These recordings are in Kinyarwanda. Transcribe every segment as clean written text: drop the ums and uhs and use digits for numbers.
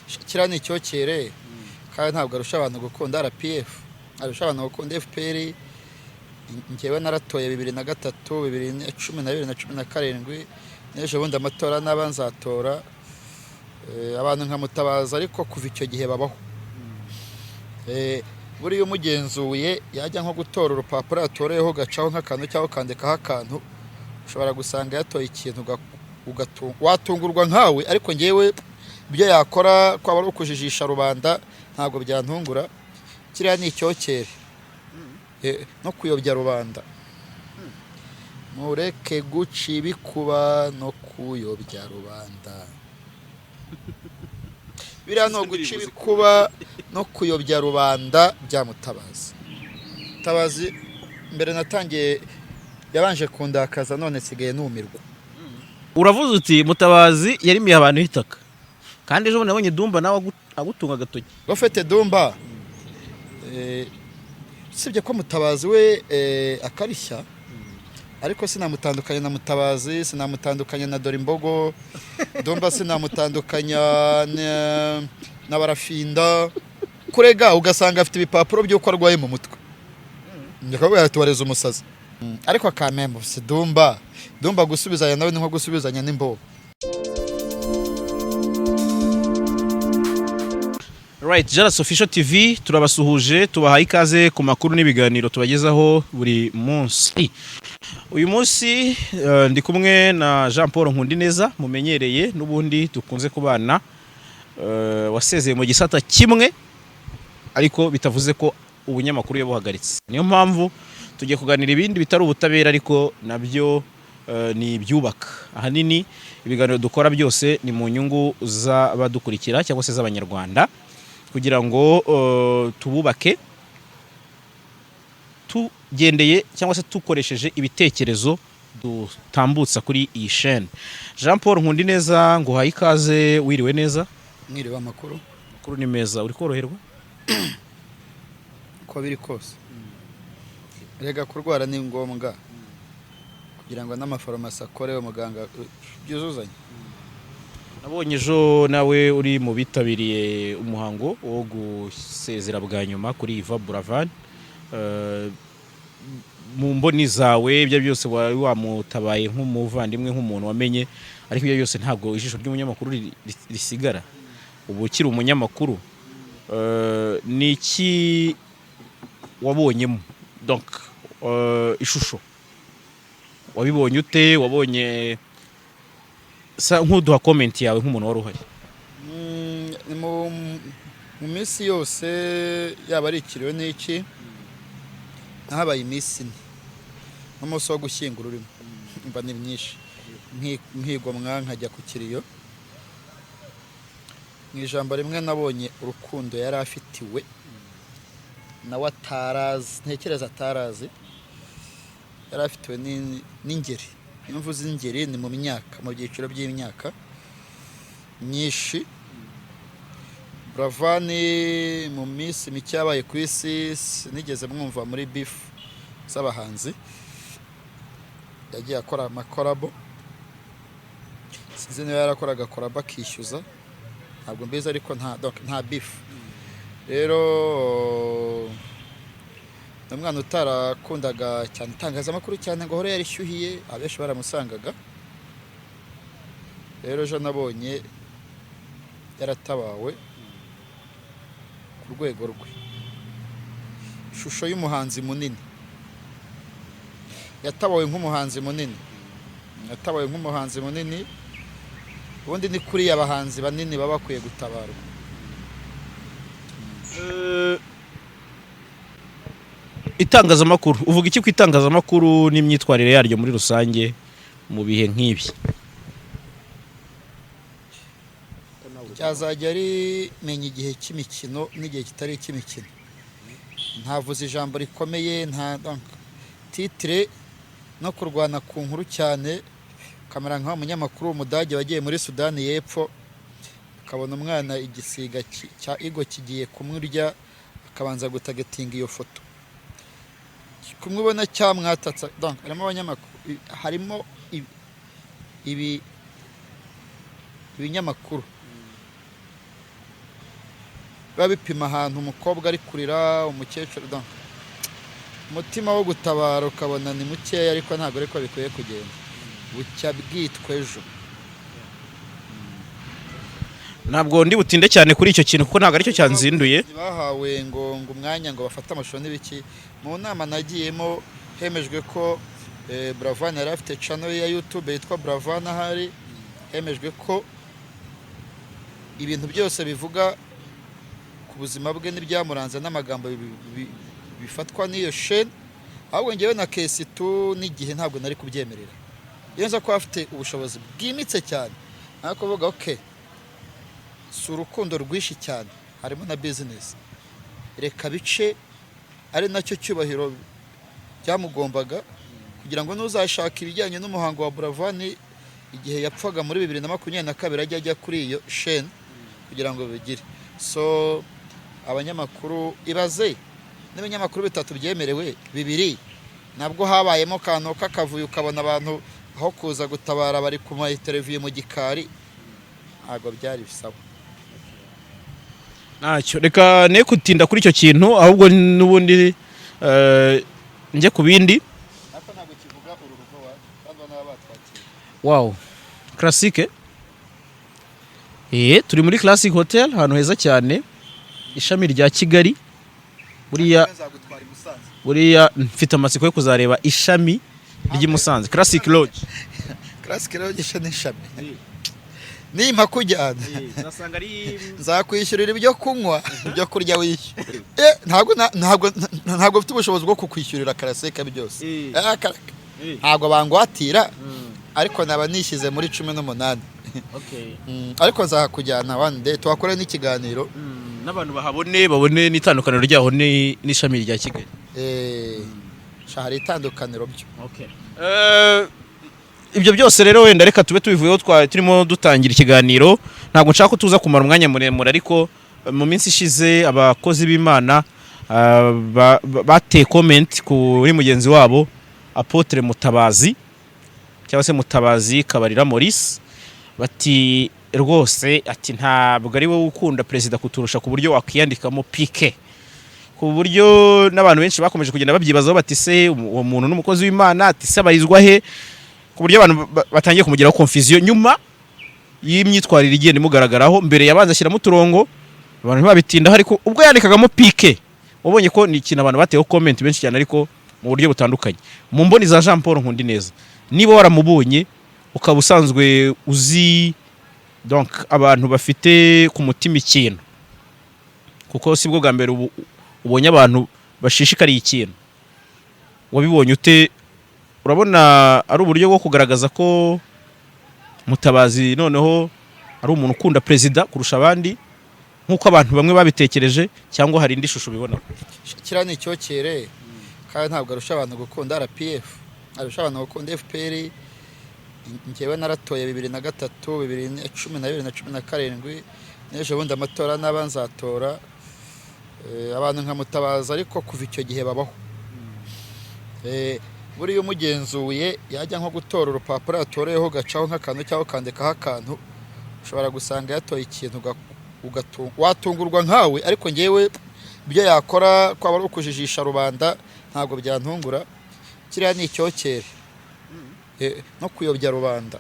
Kiriya ni icyokere, kandi ntabwo arusha abantu gukunda RPF, arusha abantu gukunda FPR. Njyewe naratoye 2003, 2012 na 17, n'ejo bundi amatora n'aba nzatora. Abantu nka Mutabazi ariko kuva icyo gihe babaho. Buriya umugenzuye yajya nko gutora urupapuro yatoreyeho, ugacaho nk'akantu cyangwa ukandikaho akantu, ushobora gusanga yatoye ikintu watungurwa nkawe. Ariko ngewe ibyo yakora kwaba ari ukujijisha rubanda, ntabwo byantungura. Kiriya ni icyokere no kuyobya rubanda. Mureke guca ibikuba no kuyobya rubanda. Biriya ni uguca ibikuba no kuyobya rubanda bya Mutabazi. Mutabazi mbere natangiye yabanje kundakaza, none nsigaye numirwa. Uravuze uti Mutabazi yarimiye abantu itaka, kandi ejo bundi nabonye Dumba nawe agutunga agatoki. Gofete Dumba, usibye ko Mutabazi we akarishya, ariko sinamutandukanya na Mutabazi, sinamutandukanya na Dorimbogo Dumba, sinamutandukanya na Barafinda. Kurega ugasanga afite ibipapuro by'uko arwaye mu mutwe, ndakavuga ati wareze umusazi. Ariko kamembo si Dumba. Dumba gusubizanya nawe ni nko gusubizanya n'imbobo. Right, Jalas Official TV turabasuhuje, tubahaye ikaze ku makuru n'ibiganiro tubagezaho buri munsi. Uyu munsi ndi kumwe na Jean Paul Nkundineza mumenyereye n'ubundi dukunze kubana, wasezeye mu gisata kimwe ariko bitavuze ko ubunyamakuru yabuhagaritse. Niyo mpamvu tugiye kuganira ibindi bitari ubutabera, ariko nabyo ni ibyubaka. Ahanini ibiganiro dukora byose ni mu nyungu z'abadukurikira cyangwa se z'Abanyarwanda, kugira ngo tububake tugendeye cyangwa se dukoresheje ibitekerezo dutambutsa kuri iyi chaîne. Jean Paul Nkundineza, nguhaye ikaze, wiriwe neza? Mwiriwe, amakuru? Amakuru ni meza, uri koroherwa? Uko biri kose rega kurwara ni ngombwa kugira ngo n'amafarumasi akore, umuganga, byuzuzanye. Nabonye ejo nawe uri mu bitabiriye umuhango wo gusezera bwa nyuma kuri Yvan Buravan. Mu mboni zawe, ibyo byose wari wamutabaye nk'umuvandimwe, nk'umuntu wamenye, ariko ibyo byose ntabwo ijisho ry'umunyamakuru risigara. Ubu ukiri umunyamakuru, ni iki wabonyemo? Donc ishusho wabibonye ute? Wabonye sa nk'uduha comment yawe nk'umuntu wari uhari. Ni mu minsi yose, yaba ari ikiriyo n'iki, nahabaye iminsi 4, n'umunsi wo gushyingura urimo, mba ni myinshi. Nkigomwa nkajya ku kiriyo. Mu ijambo rimwe, nabonye urukundo yari afitiwe nawe atarazi, ntekereza atarazi yari afitiwe n'ingeri. Iyo mvuze ingeri ni mu myaka, mu byiciro by'imyaka myinshi. Buravani mu minsi mike yabaye ku isi sinigeze mwumva muri beef z'abahanzi. Yagiye akora amacollabo, sinzi niba yarakoraga collabo akishyuza, ntabwo mbizi, ariko nta, donc nta beef. Rero ni umwana utarakundaga cyane itangazamakuru cyane ngo ahore yarishyuhiye, abenshi baramusangaga. Rero ejo nabonye yaratabawe ku rwego rwe, ishusho y'umuhanzi munini, yatabawe nk'umuhanzi munini, yatabawe nk'umuhanzi munini. Ubundi ni kuriya abahanzi banini baba bakwiye gutabarwa. Itangazamakuru, uvuga iki ku itangazamakuru n'imyitwarire yaryo muri rusange mu bihe nk'ibi? Ryazajya rimenya igihe cy'imikino n'igihe kitari icy'imikino. Ntavuze ijambo rikomeye, nta, donc, titre no kurwana ku nkuru cyane, ukamera nk'aho umunyamakuru w'Umudage wagiye muri Sudani y'Epfo, ukabona umwana igisiga cya igo kigiye kumurya, akabanza gutagetinga iyo foto kumwe ubona cyamwatatsa. Donc harimo abanyamakuru, harimo ibi ibinyamakuru Biba bipima ahantu umukobwa ari kurira, umukecuru, donc umutima wo gutabara ukabona ni mukeya, ariko ntabwo ariko bikwiye kugenda. Bucya bwitwa ejo. Ntabwo ndi butinde cyane kuri icyo kintu, kuko ntabwo aricyo cyanzinduye. Bahawe ngo umwanya ngo bafate amashusho n'ibiki. Mu nama nagiyemo hemejwe ko Buravan yari afite channel ya YouTube yitwa Buravan. Ahari hemejwe ko ibintu byose bivuga ku buzima bwe n'ibyamuranze n'amagambo bifatwa n'iyo chaîne. Ahubwo ngewe na Kesitu n'igihe ntabwo nari kubyemerera iyo nza kuba afite ubushobozi bwimitse cyane. Ariko kuvuga, okay, si urukundo rwinshi cyane, harimo na business, reka bice ari nacyo cyubahiro byamugombaga, kugira ngo n'uzashaka ibijyanye n'umuhango wa Buravani igihe yapfaga muri 2022 ajye ajya kuri iyo chaîne kugira ngo bigire. So abanyamakuru, ibaze n'ibinyamakuru bitatu byemerewe, bibiri nabwo habayemo akantu k'akavuyo, ukabona abantu aho kuza gutabara bari ku ma televiziyo mu gikari. Ntabwo byari bisaba. Ntacyo, reka ne kutinda kuri icyo kintu, ahubwo n'ubundi njye ku bindi. Ariko ntabwo kivuga uru rugo wacu kandi ubona batwakira. Wow, Classic. Turi muri Classic Hotel, ahantu heza cyane, ishami rya Kigali. Buriya Nzagutwara i Musanze. Buriya mfite amatsiko yo kuzareba ishami ry'i Musanze, Classic Lodge. Classic Lodge n'ishami nimpa kujyana Nzasanga ari nzakwishyurira ibyo kunywa, ibyo kurya wishyura. Ntabwo mfite ubushobozi bwo kukwishyurira Classic byose. Ntabwo bangwatira, ariko naba nishyize muri 18. Ariko nzahakujyana one day, tuhakore n'ikiganiro. N'abantu bahabone, babone n'itandukaniro ryaho n'ishami rya Kigali. Sha, hari itandukaniro byo. Ibyo byose rero wenda reka tube tubivuyeho. Twari turimo dutangira ikiganiro, ntabwo nshaka ko tuza kumara umwanya muremure, ariko mu minsi ishize abakozi b'Imana bateye comment kuri mugenzi wabo Apôtre Mutabazi, cyangwa se Mutabazi Kabarira Maurice, bati rwose, ati ntabwo ari wowe ukunda perezida kuturusha ku buryo wakwiyandikamo PK, ku buryo n'abantu benshi bakomeje kugenda babyibazaho, bati se uwo muntu n'umukozi w'Imana, ati se abarizwa he, ku buryo abantu batangiye kumugiraho confusion nyuma y'imyitwarire igenda imugaragaraho. Mbere yabanza ashyiramo uturongo, abantu ntibabitindaho, ariko ubwo yandikagamo PK wabonye ko ni ikintu abantu bateyeho comment benshi cyane, ariko mu buryo butandukanye. Mu mboni za Jean Paul Nkundineza, niba waramubonye, ukaba usanzwe uzi donc abantu bafite ku mutima ikintu, kuko si bwo bwa mbere ubu ubonye abantu bashishikariye ikintu, wabibonye ute? Urabona ari uburyo bwo kugaragaza ko Mutabazi noneho ari umuntu ukunda perezida kurusha abandi nk'uko abantu bamwe babitekereje, cyangwa hari indi shusho ubibona? Kiriya ni icyokere, kandi ntabwo arusha abantu gukunda RPF, arusha abantu gukunda FPR. Njyewe naratoye 2003, 2012 na 17, n'ejo bundi amatora n'aba nzatora. Abantu nka Mutabazi ariko kuva icyo gihe babaho. Buriya umugenzuye yajya nko gutora urupapuro yatoreyeho, ugacaho nk'akantu cyangwa ukandikaho akantu, ushobora gusanga yatoye ikintu watungurwa nkawe. Ariko ngewe ibyo yakora kwaba ari ukujijisha rubanda, ntabwo byantungura. Kiriya ni icyokere no kuyobya rubanda.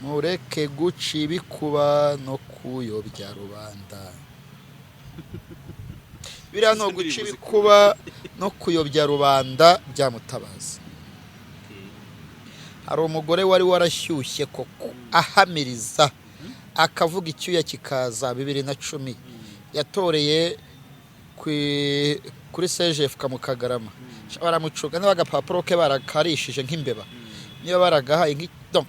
Mureke guca ibikuba no kuyobya rubanda. Biriya ni uguca ibikuba no kuyobya rubanda byamutabaza. Hari umugore wari warashyushye koko, ahamiriza, akavuga icyuya kikaza, 2010 yatoreye kuri CGFK mu Kagarama. Baramucuga niba agapapuro ke barakarishije nk'imbeba, niba baragahaye donc,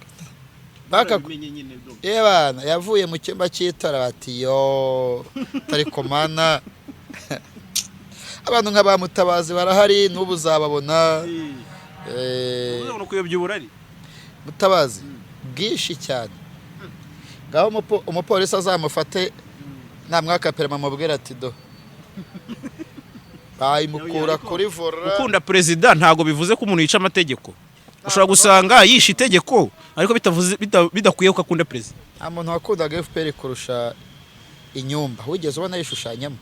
bana yavuye mu cyumba cy'itora bati yo tari komana. Abantu nka ba Mutabazi barahari, n'ubu uzababona. Kuyobya uburari. Mutabazi bwinshi cyane. Ngaho umupolisi azamufate namwaka permis, amubwira ati do bayimukura kuri volant. Gukunda perezida ntabwo bivuze ko umuntu yica amategeko. Ushobora gusanga yishe itegeko, ariko bitavuze bidakwiye ko akunda perezida. Nta muntu wakundaga FPR kurusha Inyumba wigeze ubona yishushanyamo?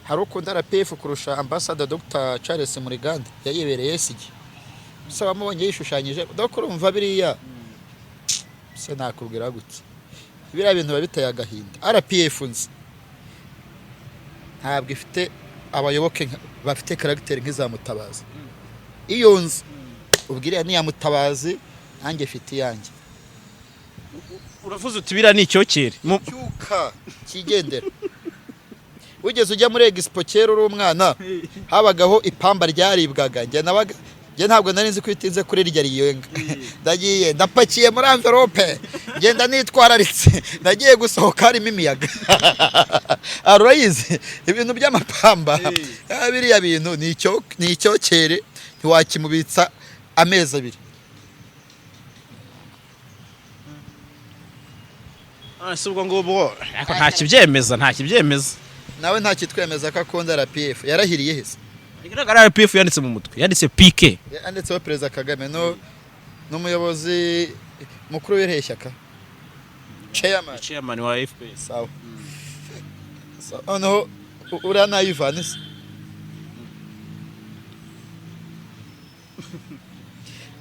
Hari ukunda RPF kurusha Ambassador Dr Charles Murigande yayibereye SG? Se wamubonye yishushanyije? Dore urumva biriya se nakubwira gutya, biriya bintu biba biteye agahinda. RPF nzi ntabwo ifite abayoboke bafite caractère nk'iza Mutabazi. Iyo nzi ubwo iriya ni iya Mutabazi, nanjye mfite iyanjye. Uravuze uti biriya ni icyokere. Cyuka cyigendera. Wigeze ujya muri expo kera uri umwana? Habagaho ipamba ryaribwaga. Njye nabaga, njye ntabwo nari nzi ko itinze kuri rya riyenga. Ndagiye, ndapakiye muri enveloppe, ngenda nitwararitse, nagiye gusohoka harimo imiyaga. Ah, urayizi ibintu by'amapamba. Ah, biriya bintu ni icyokere, ntiwakimubitsa amezi 2. Ah, si ubwo ngubwo ariko nta kibyemeza. Nawe nta kitwemeza ko akunda RPF. Yarahiriye hese? Igaragara RPF yanditse mu mutwe, yanditse PK. Yanditseho Perezida Kagame, no n'umuyobozi mukuru w'irihe shyaka, chairman. Chairman wa FPS. Sawa. Sawa. Noneho uriya nayivane se?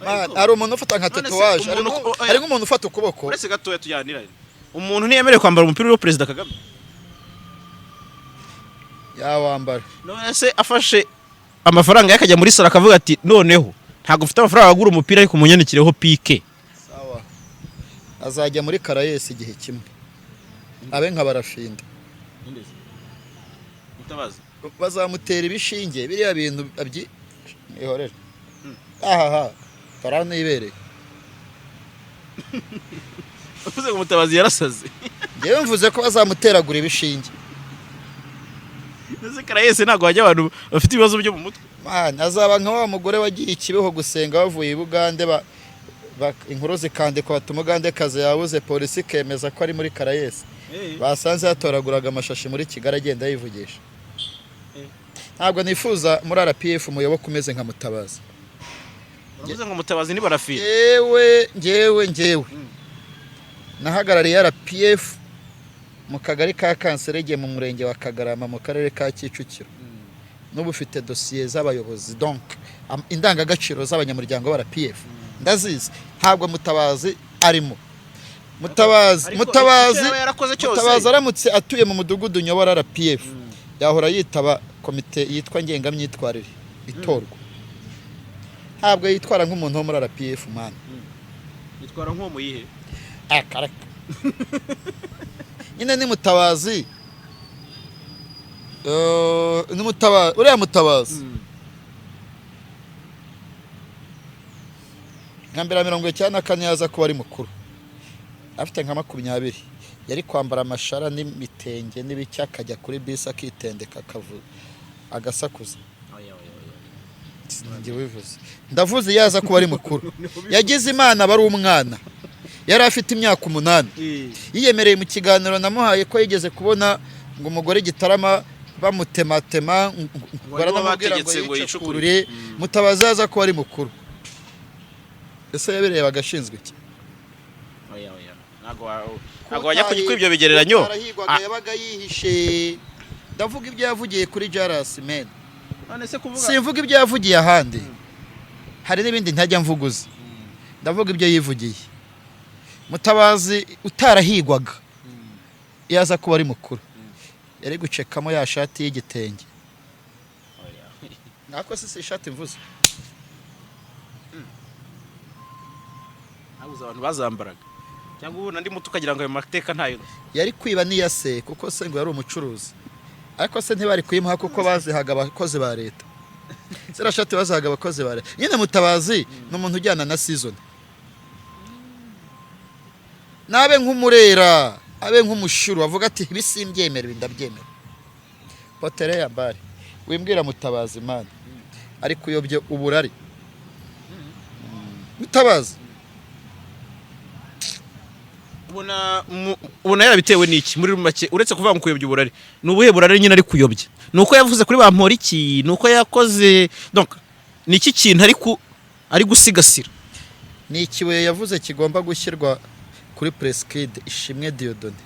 Man, hari umuntu ufata nka None se tatouage, hari umuntu hari nk'umuntu ufata ukuboko. Uretse gatoya tujyanira, umuntu ntiyemerewe kwambara umupira uriho Perezida Kagame? Yawambara. None se afashe amafaranga ye akajya muri salo akavuga ati: "Noneho ntabwo mfite amafaranga agura umupira, ariko munyandikireho PK"? Sawa, azajya muri Caraes igihe kimwe abe nka Barafinda. Bazamutera ibishinge, biriya bintu abyi ihorere ahaha taranibereye. Uvuze ngo Mutabazi yarasaze? Njyewe mvuze ko bazamuteragura ibishinge. Ese Caraes ntabwo hajya abantu bafite ibibazo byo mu mutwe? Man, azaba nka wa mugore wagiye i Kibeho gusenga bavuye i Bugande, inkuru zikandikwa bati umugandekazi yabuze, polisi ikemeza ko ari muri Caraes. Basanze yatoraguraga amashashi muri Kigali agenda yivugisha. Ntabwo nifuza muri RPF umuyoboke umeze nka Mutabazi. Uravuze ngo Mutabazi ni Barafina? Njyewe nahagarariye RPF mu kagari ka Kanserege, mu murenge wa Kagarama, mu karere ka Kicukiro. N'ubu ufite dosiye z'abayobozi, donc indangagaciro z'abanyamuryango ba RPF ndazizi. Ntabwo Mutabazi arimo. Mutabazi Ariko Mutabazi icyo yaba yarakoze cyose. Mutabazi aramutse atuye mu mudugudu nyobora RPF, yahora yitaba komite yitwa ngengamyitwarire itorwa. Ntabwo yitwara nk'umuntu wo muri RPF, man. Yitwara nk'uwo muyihe? Akareka nyine ni Mutabazi. Ni Mutabazi, uriya Mutabazi nka mbere ya 94 yaza kuba ari mukuru, afite nka 20, yari kwambara amashara n'imitenge n'ibiki, akajya kuri bisi akitendeka, akavuga, agasakuza. Njye wivuze, ndavuze yaza kuba ari mukuru. Yagize Imana aba ari umwana, yari afite imyaka 8. Yiyemereye mu kiganiro namuhaye ko yigeze kubona ngo umugore Gitarama bamutematema, Ngo baranamubwira ngo bategetse ngo yicukurure. Mutabazi yaza kuba ari mukuru, ese yabirebaga ashinzwe iki? Oya, oya, ntabwo wajya kuri ibyo bigereranyo. Arahigwaga, yabaga yihishe. Ndavuga ibyo yavugiye kuri Jaras, man. None se kuvuga Simvuga ibyo yavugiye ahandi, hari n'ibindi ntajya mvuguza. Ndavuga ibyo yivugiye. Mutabazi utarahigwaga, yaza kuba ari mukuru, yari gucekamo ya shati y'igitenge. Nako si ishati mvuze. Habuze abantu bazambaraga cyangwa ubona ndi muto ukagira ngo ayo mateka ntayo. Yari kwiba n'iya se, kuko se ngo yari umucuruzi, ariko se ntibari kuyimuha kuko bazihaga abakozi ba leta. Ziriya shati bazihaga abakozi ba leta nyine. Mutabazi ni umuntu ujyana na season, nabe nk'umurera, abe nk'umushuru, avuga ati: "Ibi simbyemera, ibi ndabyemera." Potere yambare wimbwira Mutabazi, man, ari kuyobya uburari. Mutabazi. Ubona yarabitewe n'iki muri make, uretse kuvuga ngo kuyobya uburari? Ni ubuhe burari nyine ari kuyobya? Ni uko yavuze kuri Bamporiki? Ni uko yakoze? Donc ni iki kintu ari gusigasira? Ni ikibuye yavuze kigomba gushyirwa kuri Prince Kid Ishimwe Dieudonné.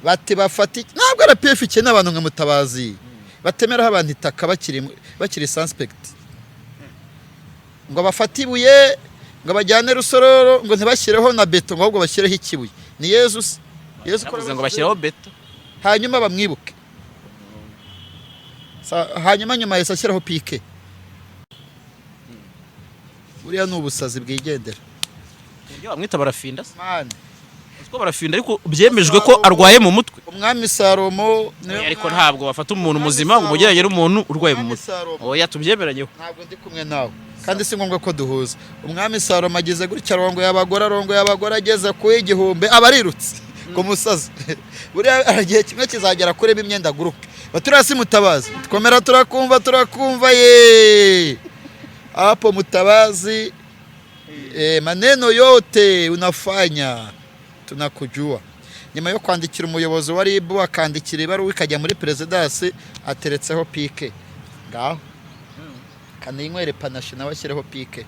Bati bafata ntabwo RPF ikeneye abantu nka Mutabazi batemeraho abantu itaka bakiri suspect, ngo bafate ibuye ngo bajyane Rusororo, ngo ntibashyireho na beto, ngo ahubwo bashyireho ikibuye. Ni Yezu se? Yezu ko Yavuze ngo bashyiraho beto. Hanyuma bamwibuke. Hanyuma nyuma yahise ashyiraho pike. Buriya ni ubusazi bwigendera. Uburyo bamwita Barafinda se? Man. Uzi ko Barafinda ariko byemejwe ko arwaye mu mutwe? Umwami Salomo niwe. Oya, ariko ntabwo bafata umuntu muzima ngo umugereranye n'umuntu urwaye mu Umwami mutwe. Salomo. Oya, tubyemeranyeho. Ntabwo ndi kumwe nawe, kandi si ngombwa ko duhuza. Umwami Salomo ageze gutya arongoye abagore, arongoye abagore, ageze ku 1000 aba arirutse ku musozi. Buriya igihe kimwe kizagera kureba imyenda aguruke baturiya. Si Mutabazi, twomera turakumva, turakumva ye hapo Mutabazi. Maneno yote unafanya tunakujua. Nyuma yo kwandikira umuyobozi wa RIB, akandikira ibaruwa ikajya muri perezidansi, ateretseho pike. Ngaho kaninywere panashi, nawe ashyireho pike.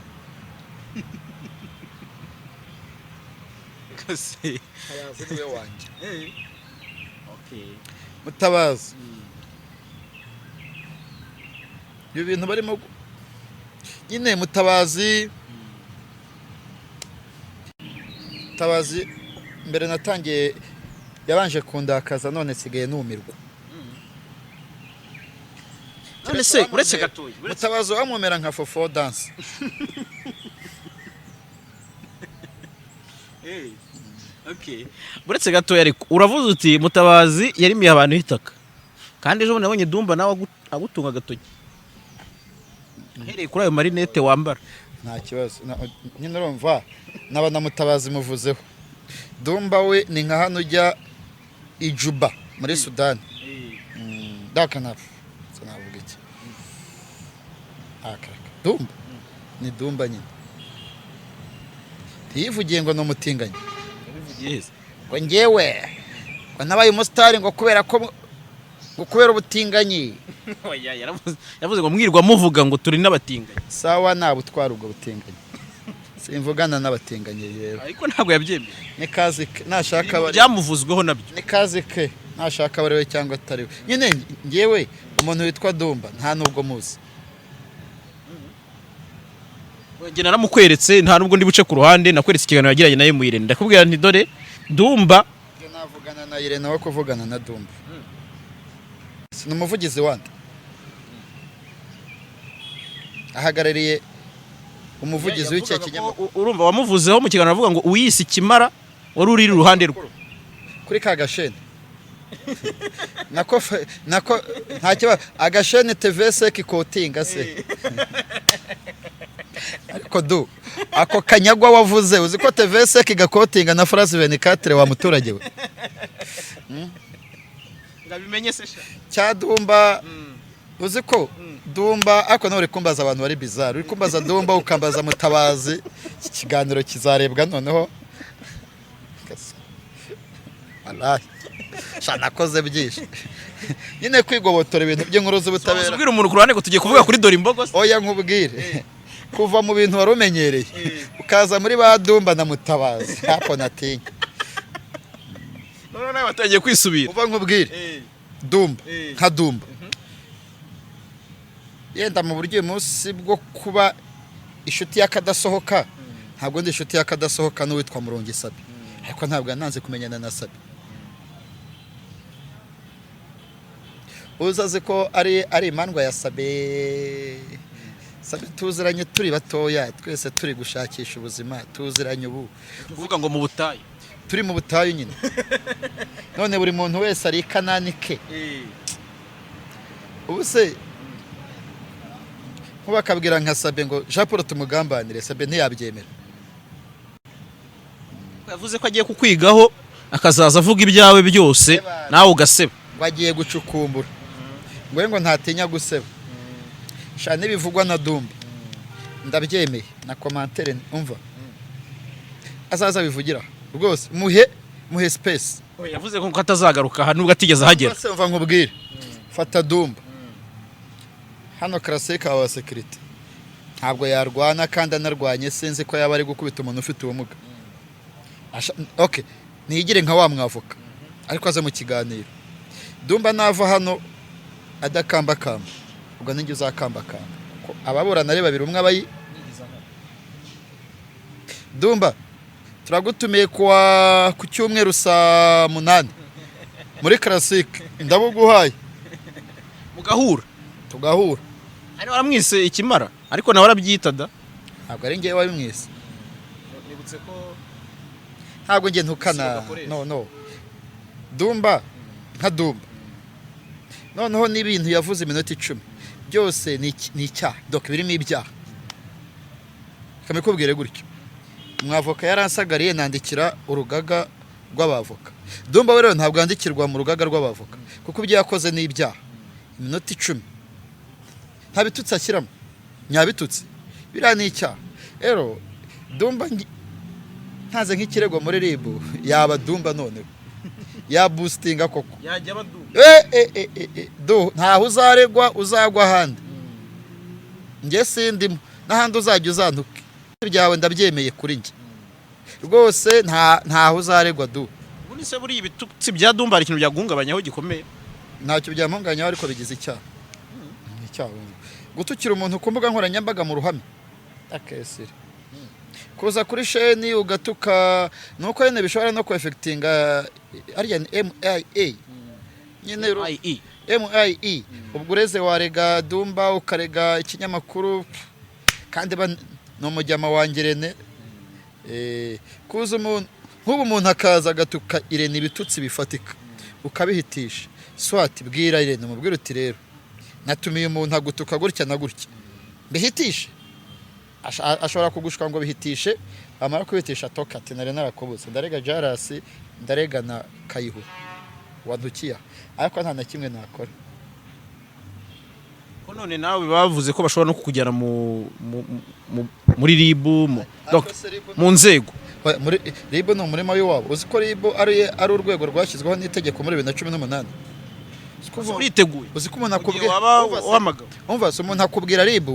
Mutabazi niwe wanjye. Mutabazi, ibi bintu barimo nyine Mutabazi, Mutabazi mbere natangiye yabanje kundakaza, none nsigaye numirwa. None se uretse gatoya Mutabazi wamumera nka Fofo Dance. Uretse gatoya, ariko uravuze uti Mutabazi yarimiye abantu itaka, kandi ejo bundi nabonye Dumba nawe agutunga agatoki ahereye kuri ayo marinete wambara. Nta kibazo. Nyine urumva naba na Mutabazi muvuzeho. Dumba we ni nka hano ujya i Juba muri Sudani. Daka napfa sinavuga iki. Akaraka Dumba ni Dumba nyine, ntiyivugiye ngo ni umutinganyi, ngo ngewe ngo nabaye umusitari ngo kubera ko ngo kubera ubutinganyi. Oya, yavuze ngo mwirwa muvuga ngo turi n'abatinganyi. Sawa, nabutwara ubwo butinganyi, simvugana n'abatinganyi rero. Ariko ntabwo yabyemeye. Ni kazi ke, nashaka bari Byamuvuzweho nabyo. Ni kazi ke, nashaka aba ari we cyangwa atari we. Nyine ngewe umuntu witwa Dumba nta nubwo muzi. Njye naramukweretse, nta nubwo ndi buce ku ruhande. Nakweretse ikiganiro yagiranye nawe mu Irene, ndakubwira nti dore Dumba. Njye navugana na Irene aho kuvugana na Dumba. Ni umuvugizi wande? Ahagarariye umuvugizi w'icyo kinyamakuru? Urumva wamuvuzeho mu kiganiro avuga ngo uyise ikimara wari uri iruhande rwe. Kuri ka gashene nako nako nta kibazo, agashene TV kikotinga se. Ariko du ako kanyagwa wavuze, uzi ko TV gakotinga na France 24 wa muturage we? Ndabimenye se sha? Cya Dumba, uzi ko Dumba, ariko nawe uri kumbaza abantu bari bizarre. Uri kumbaza Dumba, ukambaza Mutabazi. Iki kiganiro kizarebwa noneho. Wallahi sha nakoze byinshi nyine kwigobotora ibintu by'inkuru z'ubutabera. Ubwira umuntu ku ruhande ngo tugiye kuvuga kuri dore imbogo se? Oya, nkubwire, kuva mu bintu wari umenyereye ukaza muri ba Dumba na Mutabazi, hapo natinya. Noneho nawe watangiye kwisubira. Uva nkubwire, Dumba nka Dumba, yenda mu buryo uyu munsi bwo kuba inshuti y'akadasohoka, ntabwo ndi inshuti y'akadasohoka n'uwitwa Murongi Sabi, ariko ntabwo yananze kumenyana na Sabi. Uza azi ko ari imandwa ya Sabi. Sabi tuziranye turi batoya, twese turi gushakisha ubuzima, tuziranye ubu. Tuvuga ngo mu butayu. Turi mu butayu nyine, none buri muntu wese ari i Kanani ke. Ubu se nkuba akabwira nka Sabe ngo Jean Paul tumugambanire, Sabe ntiyabyemera. Yavuze ko agiye kukwigaho, akazaza avuga ibyawe byose, nawe ugaseba. Ngo agiye gucukumbura, ngo we ngo ntatinya guseba sha. N'ibivugwa na Dumba ndabyemeye na commentaire. Umva, azaza abivugira rwose, muhe space. Yavuze ko atazagaruka aha nubwo atigeze ahagera. Rwose umva nkubwire, fata Dumba hano karaseka aba sécurité ntabwo yarwana, kandi anarwanye sinzi ko yaba ari gukubita umuntu ufite ubumuga. Okay, ntigire nka wa mwavoka. Ariko aze mu kiganiro. Dumba nava hano adakambakamba, ubwo ninjye uzakambakamba, kuko ababurana ari babiri, umwe abayi. Dumba, turagutumiye kuwa ku cyumweru saa 8 muri Classic, ndabuguhaye. Mugahura. Tugahura. Ari waramwise ikimara, ariko nawe arabyita da. Ntabwo ari njyewe wabimwise. Nibutse ko Ntabwo njye ntukana. Sibo gakoresha. No, Dumba nka Dumba, noneho n'ibintu yavuze iminota 10 byose ni icyaha, donc birimo ibyaha. Kamikubwire gutyo, umwavoka yaransagariye, nandikira urugaga rw'abavoka. Dumba we rero ntabwo yandikirwa mu rugaga rw'abavoka, kuko ibyo yakoze ni ibyaha. Iminota 10 nta bitutsi ashyiramo, nyabitutsi, biriya ni icyaha. Rero Dumba ntaze nk'ikirego muri RIB, yaba Dumba noneho yabusitinga koko. Yajya abadumba. E, e, e, e, e. Do ntaho uzaregwa, uzagwa ahandi, njye sindimo, n'ahandi uzajya uzantuke ibyawe, ndabyemeye kuri njye rwose, ntaho uzaregwa du. Ubundi se buriya ibitutsi bya Dumba hari ikintu byaguhungabanyaho gikomeye? Ntacyo byamuhungabanyaho, ariko bigize icyaha. Ni icyaha gutukira umuntu ku mbuga nkoranyambaga mu ruhame, akesire kuza kuri sheni ugatuka, nuko nyine bishobora no kwefekitinga ariya ni MIA nyine. IE. MIE, ubwo ureze warega Dumba, ukarega ikinyamakuru, kandi ni umujyama wanjye Irene. Kuza umuntu nk'ubu, umuntu akaza agatuka Irene ibitutsi bifatika, ukabihitisha, swati bwira Irene, umubwire uti: "Rero natumiye umuntu agutuka gutya na gutya, mbihitishe?" Ashobora kugushuka ngo bihitishe, amara kubihitisha toka ati: "Nari narakubutse, ndarega Jarasi, ndarega na Kayihura wantukiye." Ariko nta na kimwe nakora. Ko none nawe bavuze ko bashobora no kukujyana muri RIB, donc, mu nzego. Oya, muri RIB ni umurima w'iwabo. Uzi ko RIB ari urwego rwashyizweho n'itegeko muri 2018? Uzi ko Uriteguye uzi ko umuntu mu gihe akubwira waba Umva se- uhamagawe? Umva se, umuntu akubwira RIB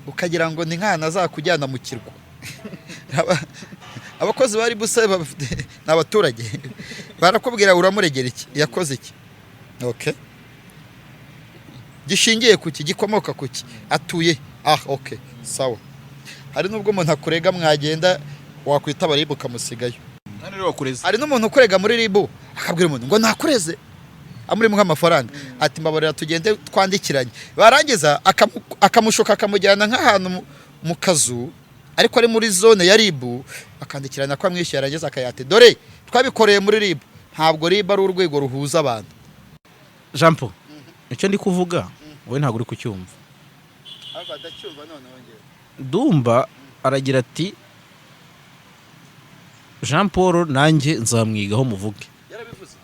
ukagira ngo ni nk'ahantu azakujyana mu kirwa. Abakozi ba RIB se ni abaturage? Barakubwira uramuregera iki, yakoze iki, okay, gishingiye ku ki, gikomoka ku ki, atuye ah, okay, sawa. Hari n'ubwo umuntu akurega, mwagenda wakwitaba RIB ukamusigayo. Kandi rero wakureze. Hari n'umuntu ukurega muri RIB, akabwira umuntu ngo nakureze, amurimo nk'amafaranga, ati: "Mbabarira tugende twandikiranye." Barangiza akamushuka, akamujyana nk'ahantu mu kazu, ariko ari muri zone ya RIB, akandikirana ko amwishyura, yarangiza akayate: "Dore twabikoreye muri RIB." Ntabwo RIB ari urwego ruhuza abantu. Jean Paul, icyo ndi kuvuga wowe ntabwo uri kucyumva. Dumba aragira ati: "Jean Paul nanjye nzamwigaho muvuge." Yarabivuze?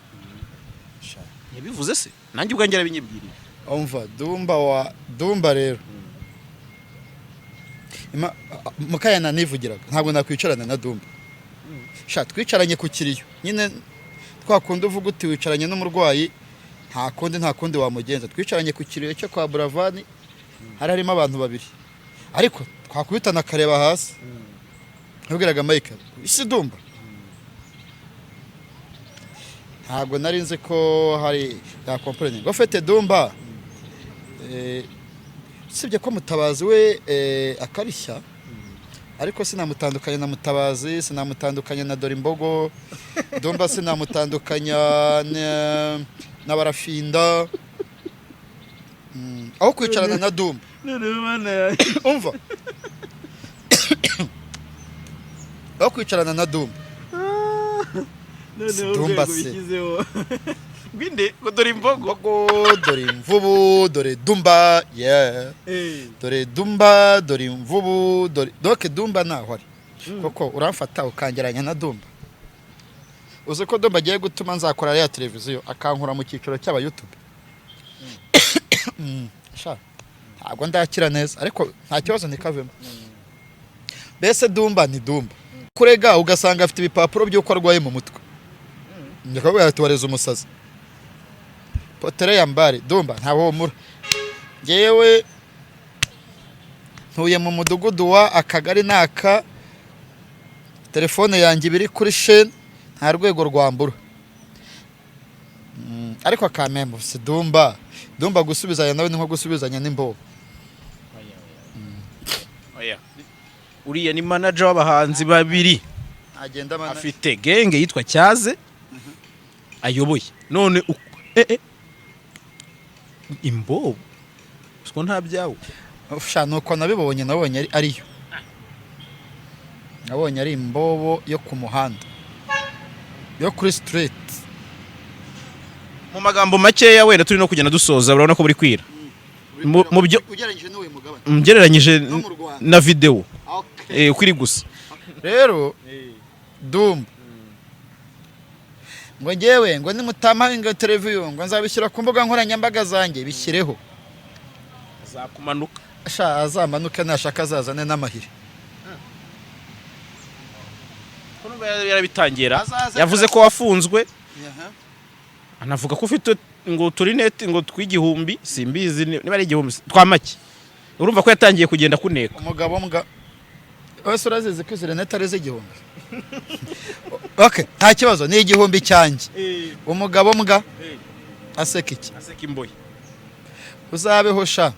Yabivuze se, nanjye ubwanjye arabinyibwiriye. Umva, Dumba wa Dumba rero, mukayana nivugiraga, ntabwo nakwicarana na Dumba. Sha, twicaranye ku kiriyo nyine, twakunda uvuga uti wicaranye n'umurwayi, nta kundi wamugenza. Twicaranye ku kiriyo cyo kwa Buravani, hari harimo abantu babiri, ariko twakubitana akareba hasi. Nabwiraga Mike isi Dumba, ntabwo nari nzi ko hari yakomporeninga ufite Dumba. Usibye ko Mutabazi we akarishya, ariko sinamutandukanya na Mutabazi, sinamutandukanya na Dore Imbogo. Dumba sinamutandukanya na Barafinda. Aho kwicarana na Dumba, umva, aho kwicarana na Dumba. Dumba se. Ngwinde ngo dore imbogo. Imbogo, dore imvubu, dore Dumba, yeah. Dore Dumba, dore imvubu, dore doke. Dumba ntaho ari koko. Uramfata ukangeranya na Dumba? Uzi ko Dumba agiye gutuma nzakora ya televiziyo, akankura mu cyiciro cy'aba YouTube? Sha, ntabwo ndakira neza, ariko nta kibazo, ntikavemo. Mbese Dumba ni Dumba, kurega ugasanga afite ibipapuro by'uko arwaye mu mutwe, ndakavuga ati: "Wareze umusazi." Potere yambare, Dumba ntahumura. Ngewe ntuye mu mudugudu wa akagari naka, telefone yanjye ibiri kuri sheni. Nta rwego rwambura. Ariko akamembo si Dumba. Dumba gusubizanya nawe ni nko gusubizanya n'imbobo. Oya. Uriya ni manager w'abahanzi babiri. Agenda amana. Afite gang yitwa Cyaze ayoboye. None imbobo siko nta byawe. Sha, nuko nabibonye, nabonye ariyo, nabonye ari imbobo yo ku muhanda, yo kuri street. Mu magambo makeya, wenda turi no kugenda dusoza, urabona ko buri kwira. Mu byo- Ugereranyije n'uyu mugabane ngereranyije no mu Rwanda. Na video uko iri gusa. Rero Dumba ngo ngewe ngo nimutampaye ngo televiziyo ngo nzabishyira ku mbuga nkoranyambaga zanjye, bishyireho. Zakumanuka. Sha, azamanuke, nashaka azazane n'amahiri. Ko nubwo yarabitangira. Azaze. Yavuze ko wafunzwe, anavuga ko ufite ngo uturineti ngo tw'igihumbi, simbizi niba ari 1000 twa make. Urumva ko yatangiye kugenda kuneka. Umugabo mbwa wese urazizi ko izi rinete ari iz'igihumbi. Okay, nta kibazo, ni 1000 cyanjye. Umugabo mbwa aseka iki? Aseka imboye. Uzabeho sha.